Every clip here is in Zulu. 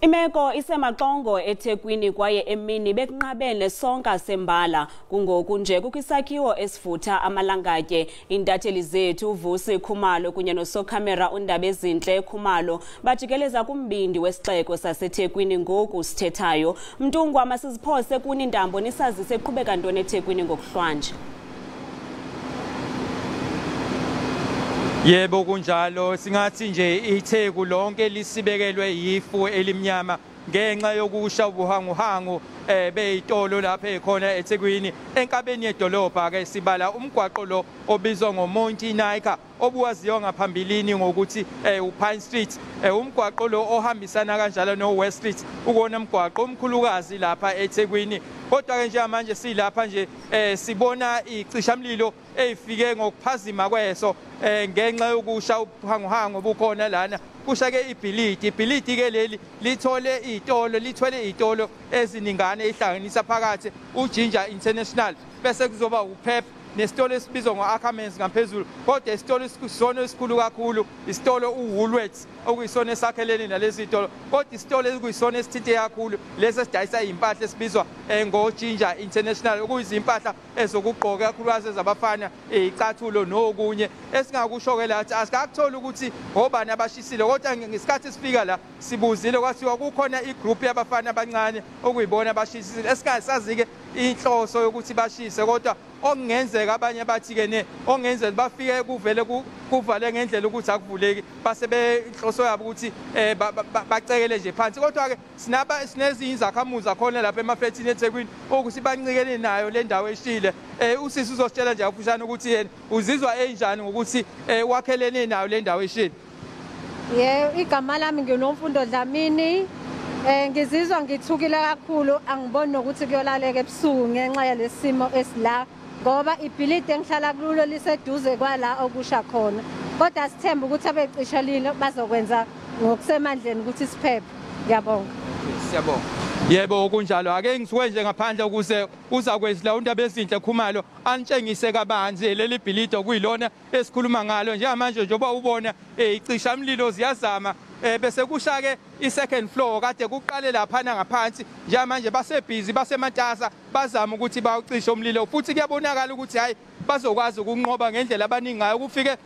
Imeko isemaxongo eThekwini kwaye emini bekunqabene sonka sembala. Kungoku nje kukho isakhiwo esifutha amalangatye. Iintatheli zethu uVusi Khumalo kunye nosokhamera uNdabezinhle Khumalo bajikeleza kumbindi wesixeko saseThekwini ngoku sithethayo. Mntungwa, masiziphose kuni intambo nisazise eqhubeka ntoni eThekwini ngokuhlwanje. Yebo kunjalo, singathi nje iTheku lonke lisibekelwe yifu elimnyama ngenxa yokusha ubuhanguhangu beyitolo lapha ekhona eThekwini enkabeni yedolobha. Ke sibala umgwaqo lo obizwa ngoMonty Naicker obuwaziwa ngaphambilini ngokuthi uPine Street, umgwaqo lo ohambisana kanjalo noWest Street, ukona umgwaqo omkhulukazi lapha eThekwini. Kodwa ke njengamanje silapha nje sibona icishamlilo eyifike ngokuphazima kweso ngenxa yokusha ubuhanguhangu obukhona lana. Kusha ke ibhilidi, ibhilidi ke leli lithole itolo, lithwele itolo eziningane ehlanganisa phakathi uGinger International, bese kuzoba uPep nesitolo esibizwa ngo-Ackermans ngaphezulu. Kodwa isitolo esisona esikhulu kakhulu isitolo uWoolworths okuyisona esakhelene nalezi zitolo. Kodwa isitolo ekuyisona esithinte kakhulu lesi esidayisa izimpahla esibizwa ngoGinger International, okuyizimpahla ezokugqoka kakhulukazi ezabafana, izicathulo nokunye. Esingakusho-ke la ukuthi asikakutholi ukuthi obani abashisile, kodwa ngesikhathi sifika la sibuzile kwathiwa kukhona igroup yabafana abancane okuyibona abashisile. Esingasazi-ke inhloso yokuthi bashise, kodwa okungenzeka abanye bathi-ke ne okungenzeka bafike kuvele kuvale ngendlela ukuthi akuvuleki, base benhloso yabo ukuthi bacekele nje phansi. Kodwa-ke sinezinye izakhamuzi zakhona lapha emaflethini eThekwini ukuthi bancikene nayo le ndawo eshile. Usisi uzositshela nje kafushane ukuthi yena uzizwa enjani ngokuthi wakhelene nayo le ndawo eshile. Yebo, igama lami ngiNomfundo Dlamini. Ngizizwa ngithukile kakhulu, angiboni nokuthi kuyolaleka ebusuku ngenxa yalesimo esila, ngoba ibhilidi engihlala kulo liseduze kwala okusha khona. Kodwa sithemba ukuthi abecishalile bazokwenza ngokusemandleni ukuthi siphephe. Ngiyabonga. Siyabonga. Yebo kunjalo, ake ngisuke nje ngaphandle ukuze uzakwezila uNdabezinhle Khumalo anitshengise kabanzi leli bhilidi okuyilona esikhuluma ngalo njengamanje. Njengoba ubona icishamlilo ziyazama, bese kusha ke i-second floor kade kuqale laphana ngaphansi. Njengamanje basebhizi basematasa bazama ukuthi bawucishe umlilo, futhi kuyabonakala ukuthi hayi bazokwazi ukunqoba ngendlela abaningi ngayo. Kufike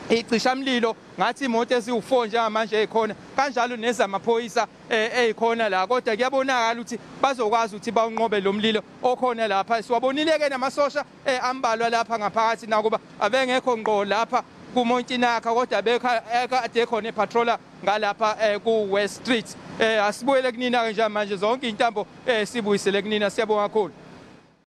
icishamlilo ngathi imoto eziwu4 njengamanje ezikhona, kanjalo nezamaphoyisa ezikhona la, kodwa kuyabonakala ukuthi bazokwazi ukuthi bawunqobe lo mlilo okhona lapha. Siwabonile ke namasosha ambalwa lapha ngaphakathi, nakuba abengekho ngqo lapha kuMonty Naicker, kodwa bekade khona epatrola ngalapha ku-West Street. Asibuyele kunina ke njengamanje, zonke intambo sibuyisele kunina. Siyabonga kakhulu.